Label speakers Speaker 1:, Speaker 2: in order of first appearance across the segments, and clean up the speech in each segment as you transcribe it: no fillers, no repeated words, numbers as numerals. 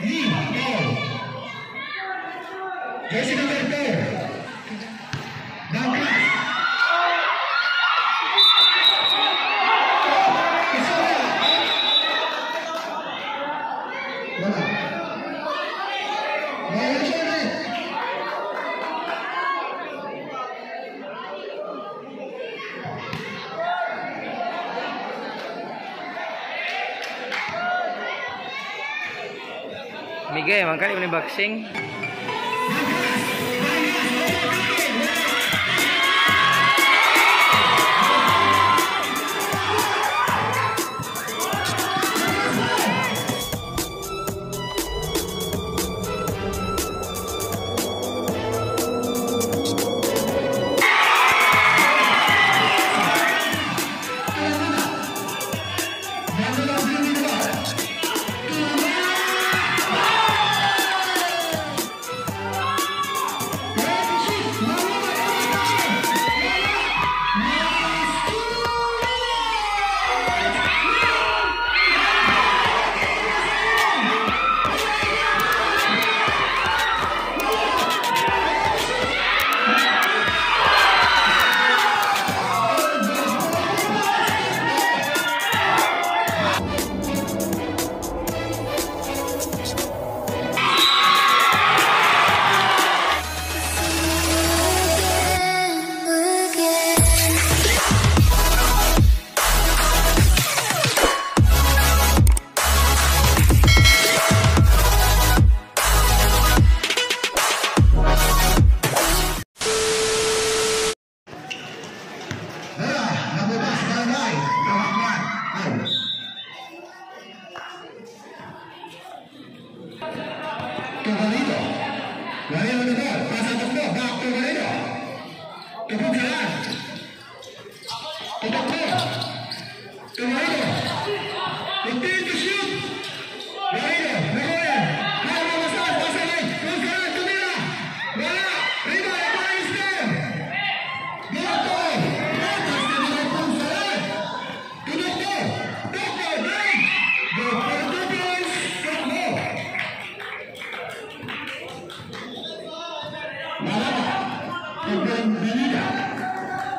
Speaker 1: Lee, foul. Jersey number 4. Douglas. Isabel. Wala. Violation rate.
Speaker 2: Miguel, mangkali mo ni boxing.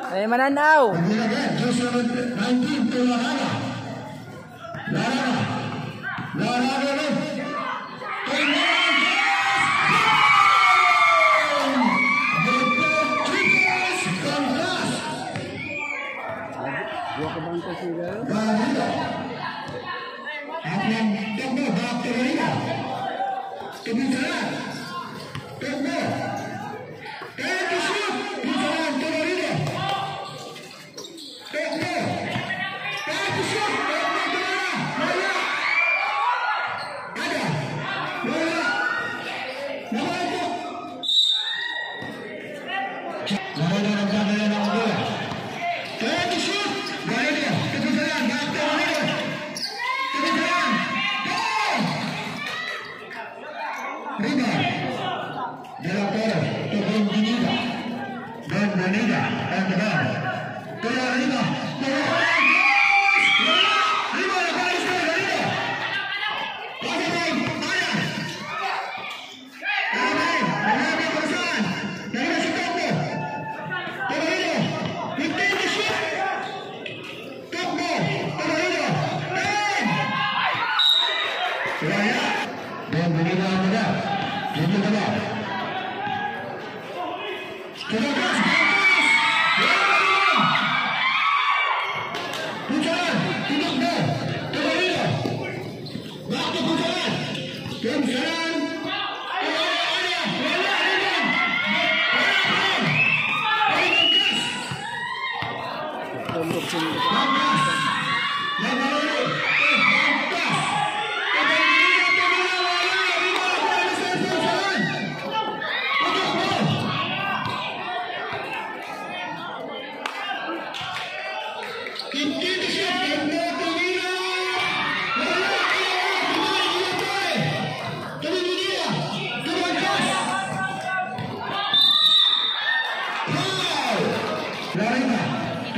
Speaker 2: Ay, mananaw.
Speaker 1: 19 to Larana. Larana. Larana.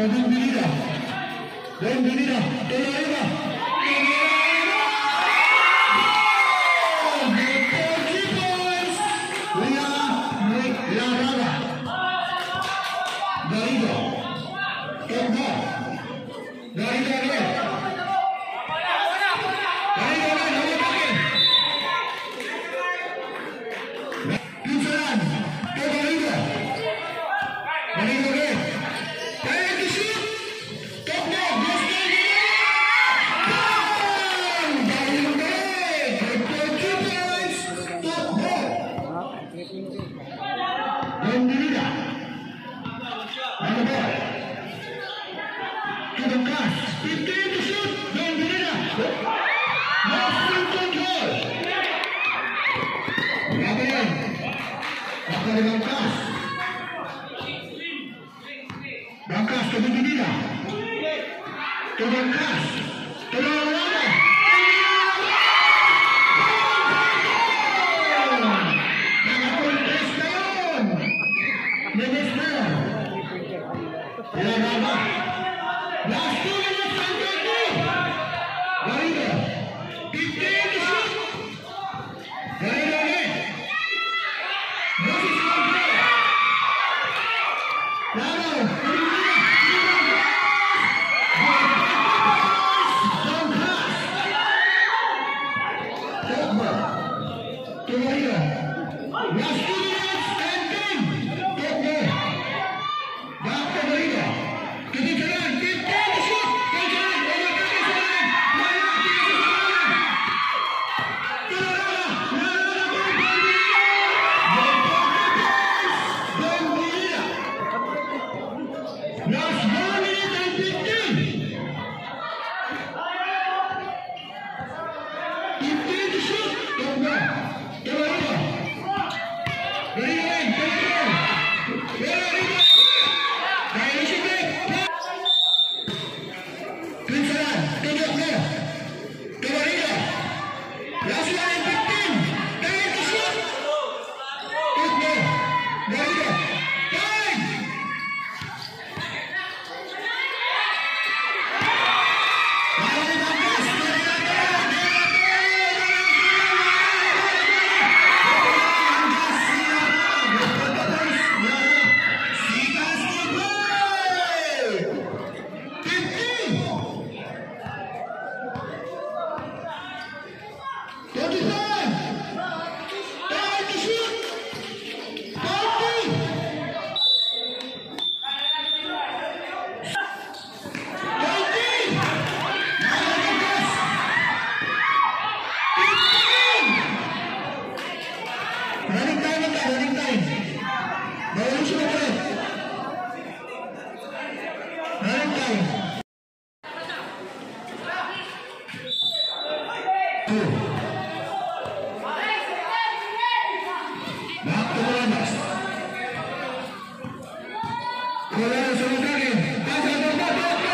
Speaker 1: Bienvenida, Bienvenida. Benvenida. On the ball. To the pass. 15 to shoot. Benvenida. No full control. Grabe yan. Nakuha ni Bangkas. Bangkas to Benvenida. To Bangkas. To Lorana. Nakapuntes na yun. Minister. Lorana. Last 2 minutes and 20. Garrido. 15 to shoot. Garrido again. Moses control. Laro. Bangkas. Tokbo. To Garrido. Last 2 minutes and 10. Tokbo. Back to Garrido. To Dinsalan. 15 to shoot. Dinsalan. Overtake Dinsalan. Wala. Dinsalan. Lorana. Lorana. Benvenida. Last 1 minute and 15. 15 to shoot. Tokbo. To Garrido. Garrido rin. Garrido. Garrido. Violation break. Pinsalan. Tudok mo. To Garrido. Last 1 and 15. 10 to shoot. Tokbo. Garrido. Time. Running time na, running time. Violation of ref. Running time. 2. Back to Columbus. Columbus sa Mutagin. Pasa, go, go, go, go.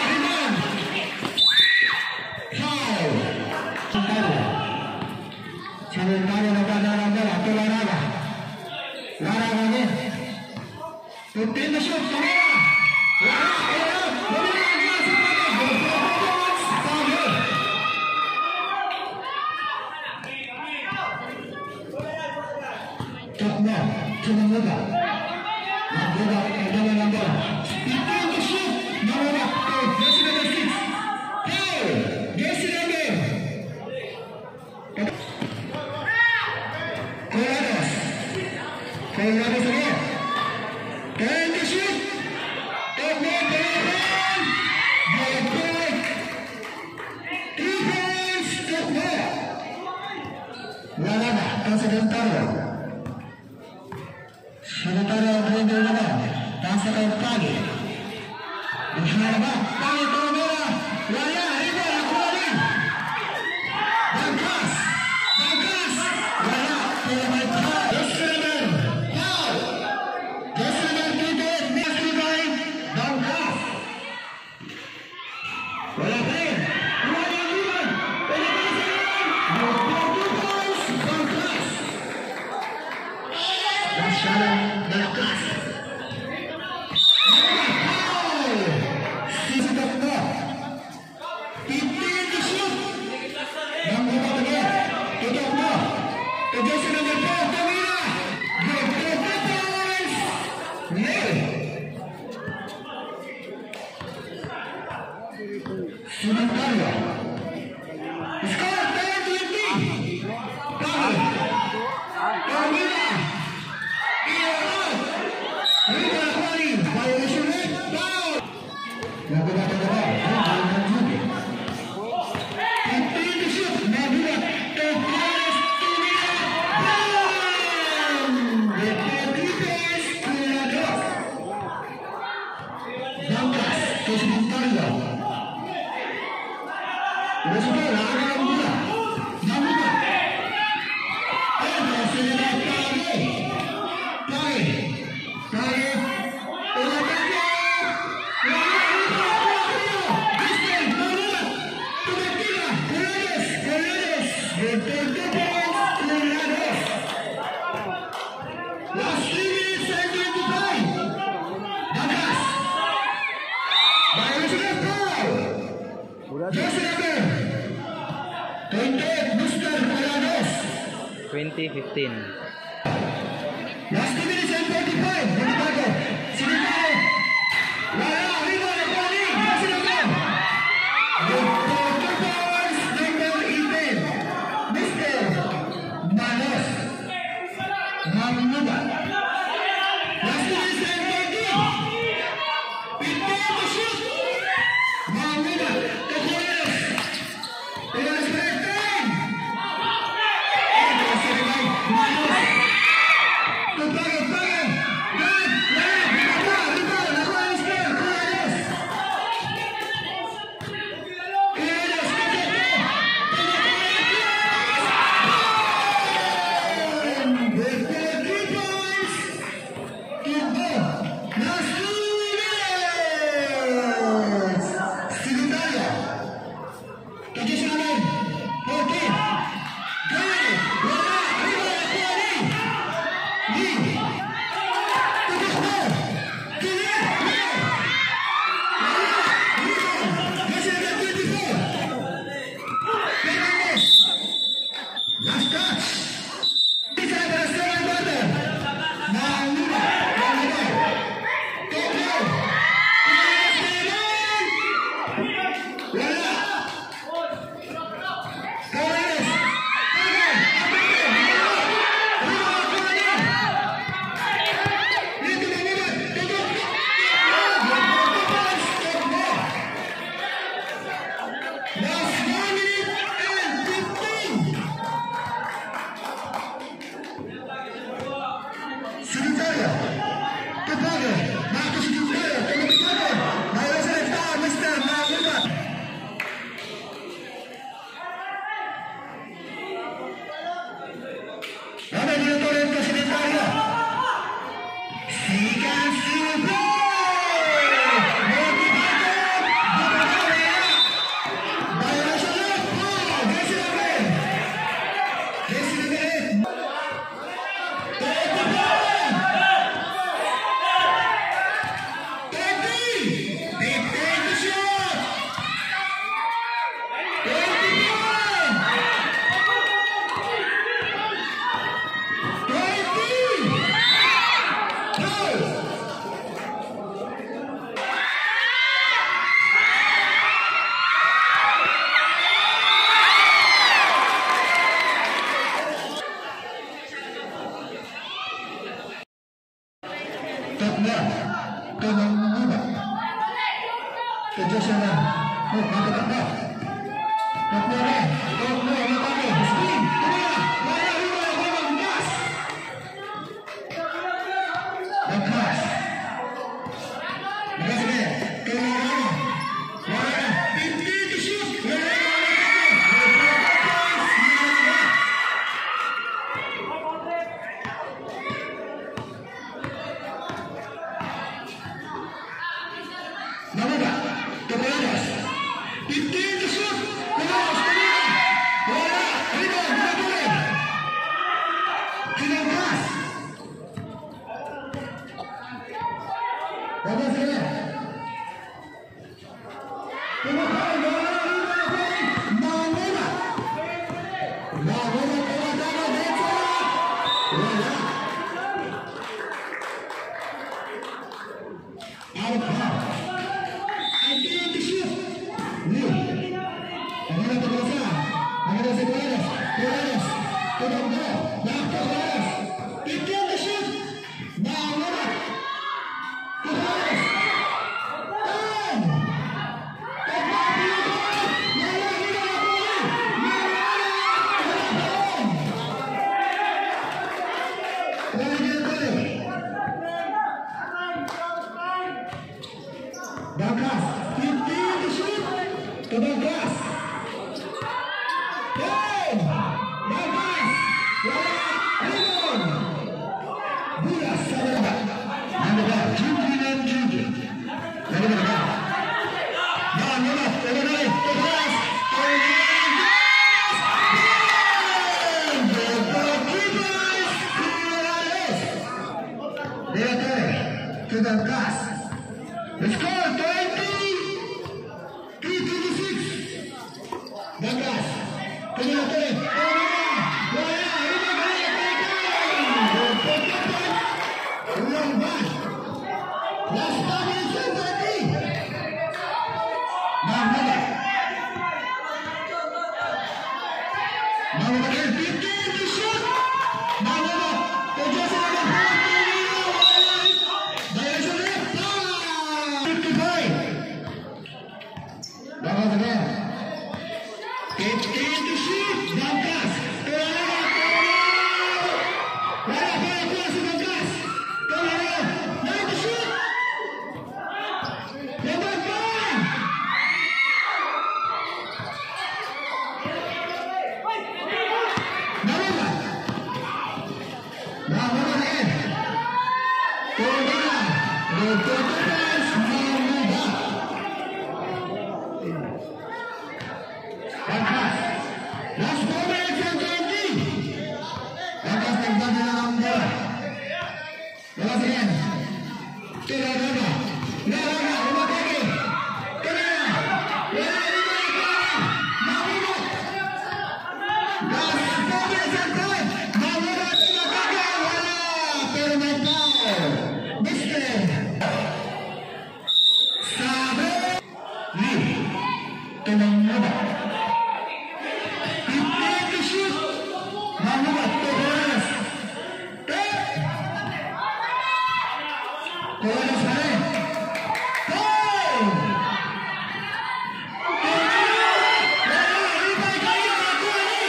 Speaker 1: Rebound. Foul. Santaro. Santaro nagdadala ng bola. To Laraga. Laraga din. 15 to shoot. Tumira. Wala. Wala. Wala. Foul. Tokmo. Tumanguga. Maguga. Nagdala ng bola. 15 to shoot. Nawala. To jersey number 6. Foul. Jersey number. Colados. Colados again. 10 to shoot. Tokmo. Tokmo. Good point. 3 points. Tokmo. Wala na. Pasa Dentaro. Senataro ang render naman. Pasa kay Pagi. Buhala ba? Pagi Tumira. Wala. Rebound. Nakuha din. Bangkas. Bangkas. Wala. Pero may foul. Jersey number. Foul. Jersey number 28. Jersey 9. Bangkas. Wala pa rin. Wala ang rebound. Wala pa rin sa rebound. 2 points. Bangkas. Masyadong malakas. Foul! Sisi Tokbo. For 2 points, Colorados. Last 3 minutes and 25. Bagas. Violation of foul. Jersey number 28, Mr. Colorados.
Speaker 2: 20-15.
Speaker 1: Last 2 minutes and 45. Bonifacio. Sinitayo. Wala. Rebound. Nakuha ni jersey number. Good for 2 points, number 18, Mr. Manos. Mamuba. Last 2 minutes and 30. 15 to shoot. Mamuba. To Colorados. Colorados pa rin. 10. Manos. To Bago, Bago. Good. Wala. Bumaba. Rebound. Nakuha ni Mr. Colorados. Colorados. Good for 3 points. To go. Last 2 minutes. Silitario. To jersey number 14. Good. Wala. Rebound. Nakuha ni Lee. To Gusto. To Lee. Lee. Wala. Rebound. Jersey number 24. Fernandez. Last touch. Isa na para sa quarter. Nauna. Nauna. Tokyo. Wala. Torres. Tagal. Abete. Rebound. Kuha. Dito na nila. Dito. Stop mo. Last 1 minute and 15. Silitario. Tupago. Marcos Silitario. Tupago. Violation of foul, Mr. Mamuba. Mama dito rin to Silitario. Second silver. Violation of foul. Jersey number. Jersey number 8. 35. 30. 15 to shoot. 25. 20. Go. Tatlo. Tumanguna. To Joshua. Oh, nakakatlo. Tatlo rin. Tatlo. Nakako. Spin. Tumaya. Wala. Wala. Wala. Gas. Nag-pass. Nagkasabay. Tumanguna. Wala. 15 to shoot. Wala. Wala. Wala. Mamuba. Tocorados. 15. Bangkas. The score 23-26. Bangkas. Tumula tuloy. Wala. Wala. Last 5 minutes and 30. Mahmuda. Mahmuda again. 15 to shoot. Mahmuda. To Joseph number 14. Direction left. 55. Bangkas again. 15 to shoot. Bangkas. Wala. Wala. Wala. Si Bangkas. Wala. 9 to shoot. Number 5. Mahmuda. Mahmuda again. Tolina. With 2 points. Mahmuda. Bangkas. Last 4 minutes and 20. Bangkas nagdadala ng bola. Bangkas again. Tiraga. Laraga. Umatake. Tiraga. Wala. Wala. Mahmuda. Last 4 minutes and 5. Mahmuda. Umatake. Wala. Pero may foul. Mr. Sabi. Lee. Tumangmuda. 15 to shoot. Mahmuda. To Corrales. Corrales pa rin. Foul! Wala. Ribay kayo. Nakuha ni.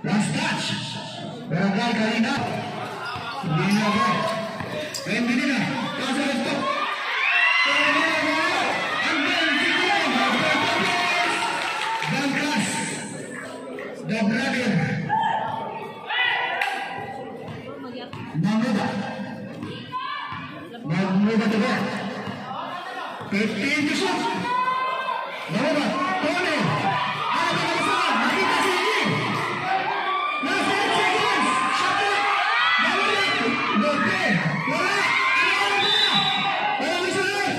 Speaker 1: Last touch. Barangay Kalina. Hindi na ba? Benvenida. Pasa ito. Bangkas. The brother. Mahmuda. Mahmuda to go. 15 to shoot. Mahmuda. Tony. Ano ba isa? Nakita si Lee. Last 8 seconds. Shot it. Mahmuda. Dote. Wala. Ano ba? Wala isa na.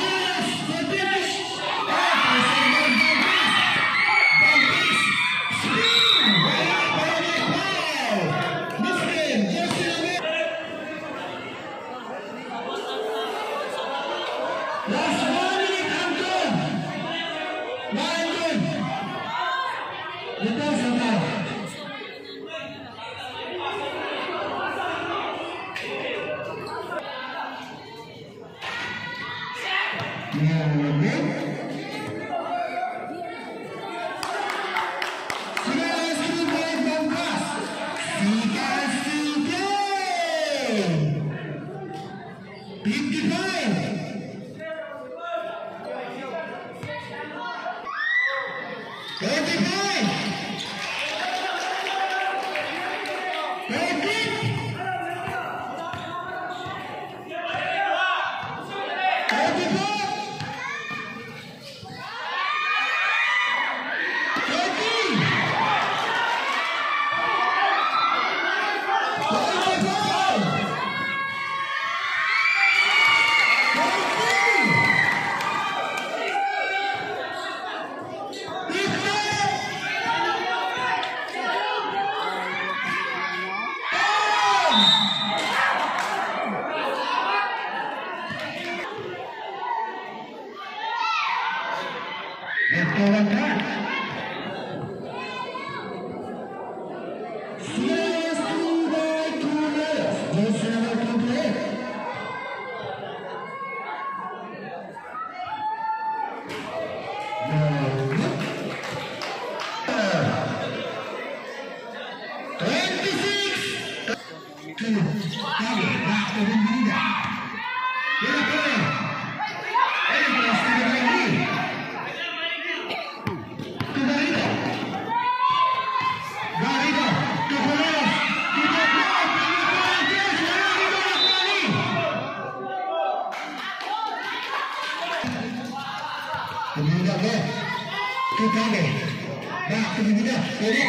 Speaker 1: Yes. 14 to shoot. Oh, Bangkas. Bangkas. Spin. Wala. Pero may foul. Muslim. Jersey number. Last 1 minute, Anton. Anton. Ito sa tao. Sige, screen by Bangkas. Sige, sige. 55. 35. 30. 34. 30. 35. 40. 50. Nagtawag ka. CST by 2 minutes. Jersey number 28. No. 26. Two. Kage. Back to Benvenida. Pero pero. Ay, pass to Benvenida. To Garrido. Garrido. To Corrales. To Garrido. Wala dito nakuha ni. Benvenida again. To Kage. Back to Benvenida. Pero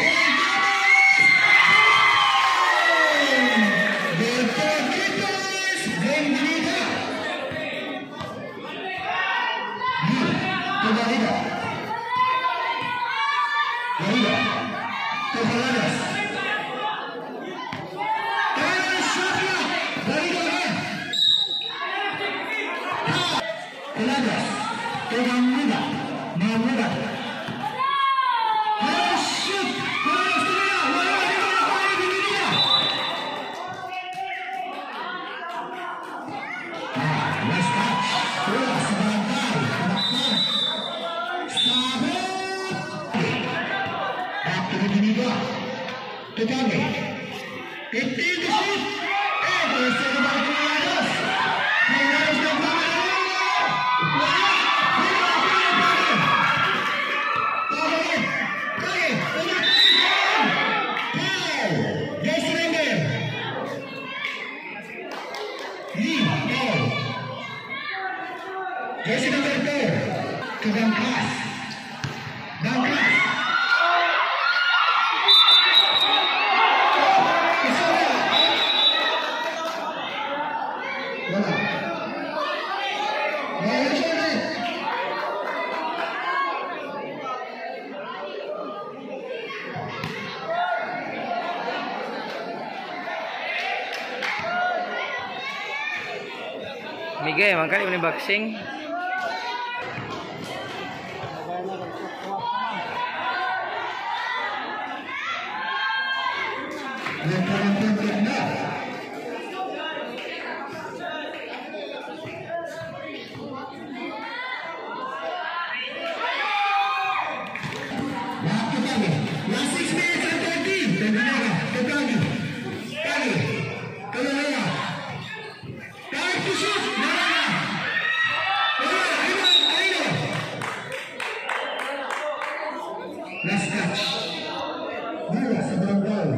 Speaker 1: Biniga. To Kage. 15 to shoot. And second by Colados. Colados na Wala. Kage. Kage. Foul. Jersey number. Lee. Foul. Jersey number 4. To Bangkas. Bangkas. Wala. Violation ulit.
Speaker 2: Miguel, mangkali mo ni boxing.
Speaker 1: Na. Back to Kage. Last 6 minutes and 30. Bendinaga. To Kage. Kage. Kalahaya. Time to shoot. Naraga. Wala. Ayun. Ayun. Last touch. Mula sa barangay.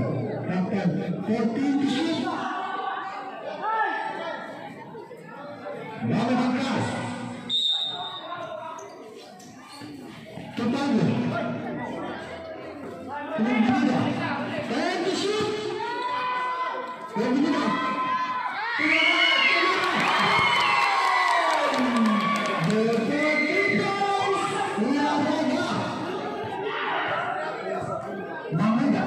Speaker 1: Rampan. 14 to shoot. Mama Bangkas. Topago. Benvenida. Time to shoot. Benvenida. The Philippines. Laraga. Mamuda.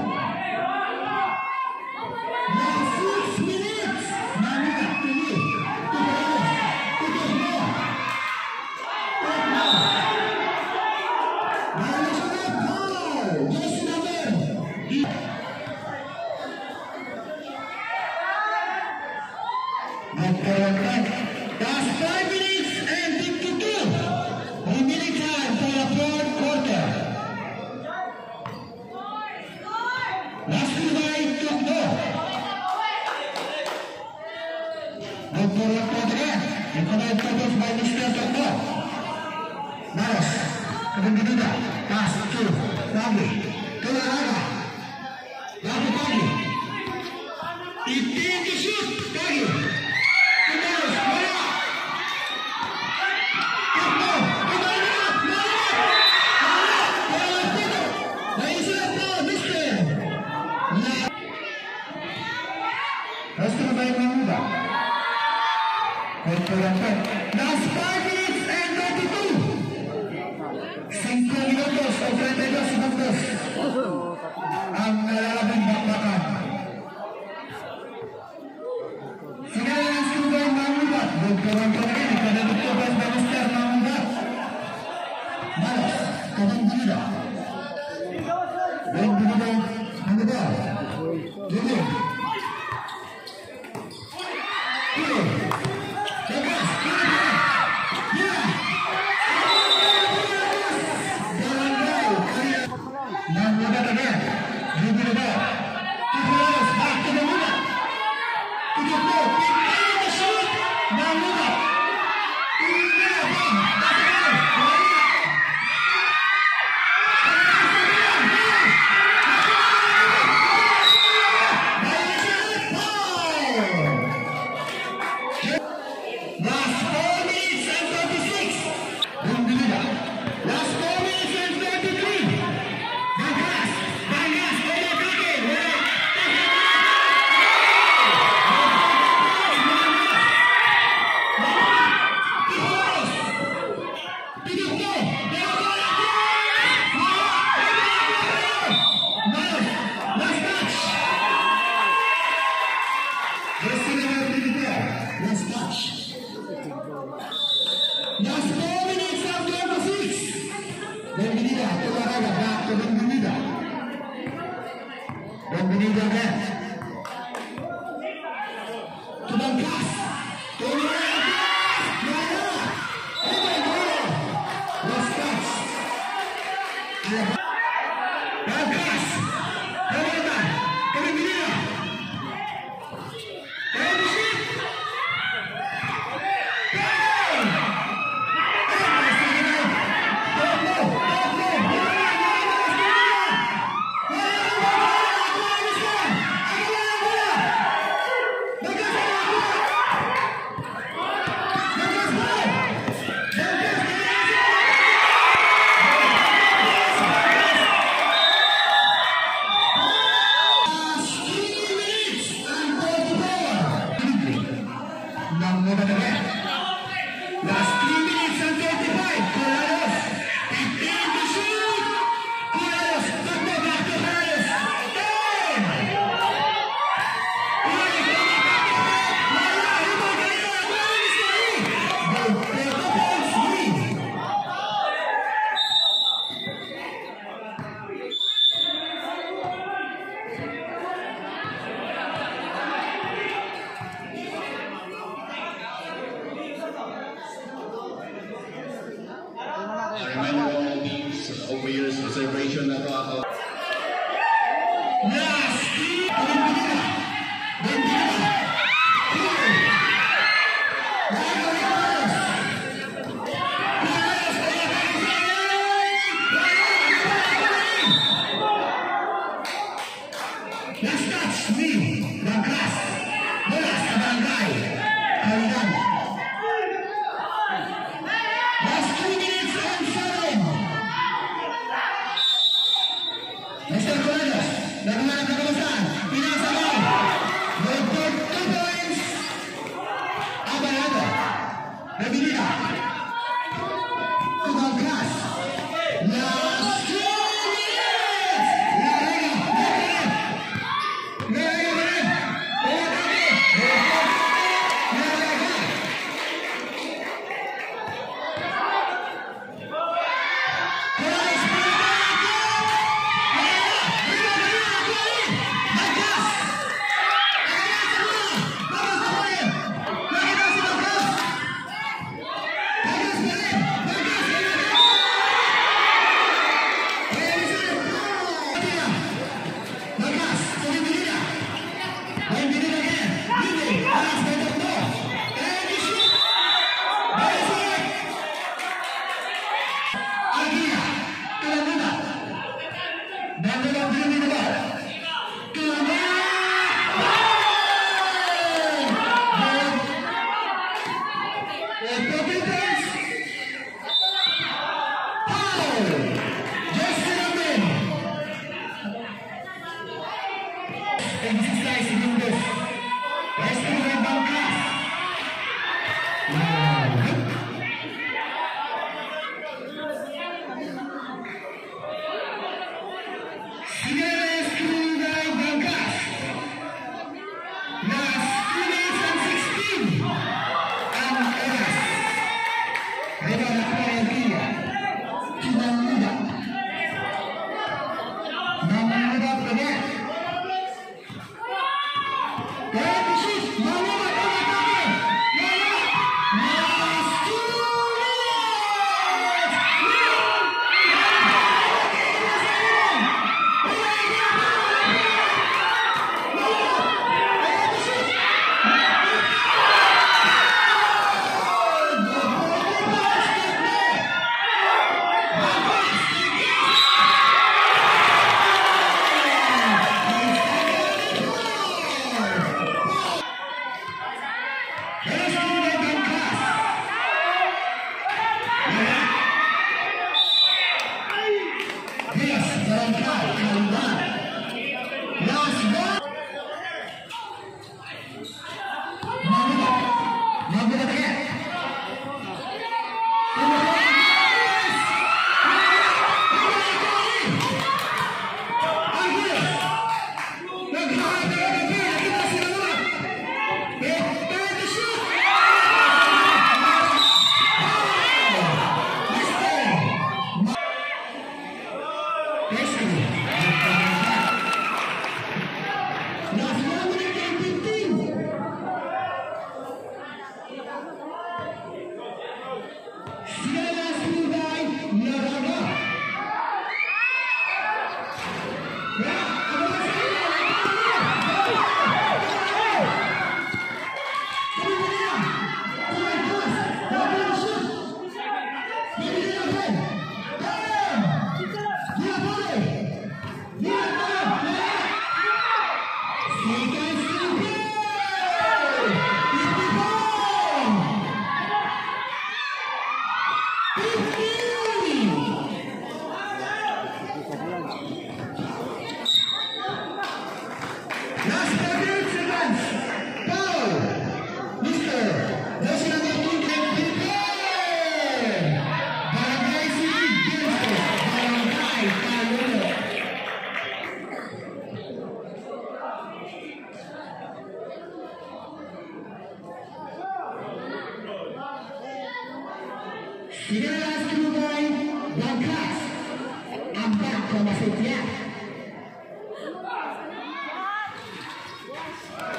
Speaker 1: Last 6 minutes. Mamuda. Tuloy. Tuloy. Tuloy. Tuloy. Violation of foul. Jersey number. Nagkaroon. Last 5 minutes and 52. Remaining time for the fourth quarter. Last two by Tukdo. Good for one point again. Recovered focus by Mr. Tukdo. Maros. Kabinduda. Pass to Pagi. Tularaga. Back to Pagi. 15 to shoot. Pagi. To Maros. Wala. Tukdo. Wala. Wala. Wala. Wala. Naisip po, Mr. La. Basta na ba yung Mamuda? Last 5 minutes and 32. 5 minutos o 32 segundos ang nalalabing bakbakan. Sinala ng school by Mamuda. Good for one point again. Ikaw by Mr. Mamuda. Malos. Kabang Binida. Benvenida on the ball. Dribbling. Kilo. Bangkas. Kilo. Barangay. Mamuda again. Dribbling the ball. Tiburones back to Mamuda. To the floor. 15 to shoot. Mamuda. Ina. Bang. Wala. Last 4 minutes and 36. Benvenida. Last 4 minutes and 33. Bangkas. Bangkas. Overtaken. Wala. Tinuko. Last touch. Jersey number 24. Last touch. Last 4 minutes and 26. Benvenida. Tularaga. Back to Benvenida. Benvenida again. To Bangkas. Tularaga. Wala. Oh my God. Last touch. Bangkas. 2 years celebration na to ako. Last three. Benvinida. Last touch, me, Bangkas, mula sa barangay Kalinan. Last 2 minutes and 7. Mr. Colados, naghanap na kamasaan, pinasa mo. Good for 2 points. Abalado, Rabilina. To Bangkas. Last 2 minutes. Larega, Larega. Larega pa rin. Umatake. Larega. Colados, Bangkas! Nakita si Bangkas! Bangkas pa rin! Bangkas! Bangkas! Sa Benvinida! Benvinida again! Billy! Pass by Tondo! And he shoot! Basic! Aguila! Kalamuna! Nandun ang Billy na ball! Kalamuna! Good! And 14 points! Foul! Jersey number 26 segundos. Rescue by Bangkas. Wow. Sige, rescue by Bangkas. Last 2 minutes and 16. Ang oras. Reba nakuha ng Kia. Kinanguda. Nanguda again. And shoot! Manguda! Umatake! Wala! Last 2 minutes! Rescue by Bangkas. Wala. Yes, Barangay Kaluban. Last one. Magulat. Magulat again. Yes! Argules. Naghahanap na ng Nakita si Magulat. Time to shoot. Mr. Rescue. Last 1 minute and 15. Sila last two by Naraga. Yeah, ano ba sa inyo? Seconds to go! 54! 50! Last 48 seconds. Foul. Mr. Jersey number 2, Barangay City versus Barangay Taluno. Sige, last two by Bangkas. Ambak Kamasutya.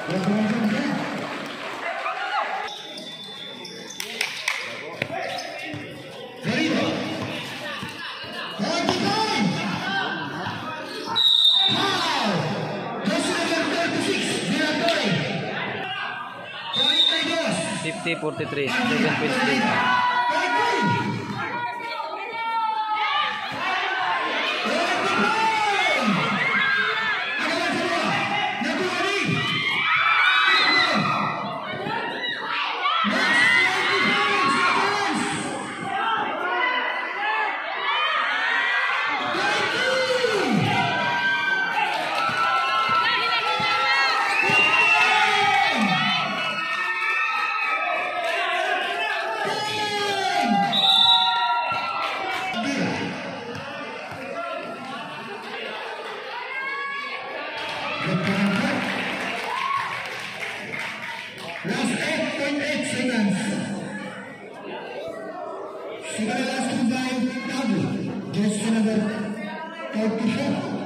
Speaker 1: Ganda. Garrido. 44!
Speaker 2: 60-43. 7 points lead.
Speaker 1: Last 8.8 seconds. Second last 2 by Tabu. Jersey number 34.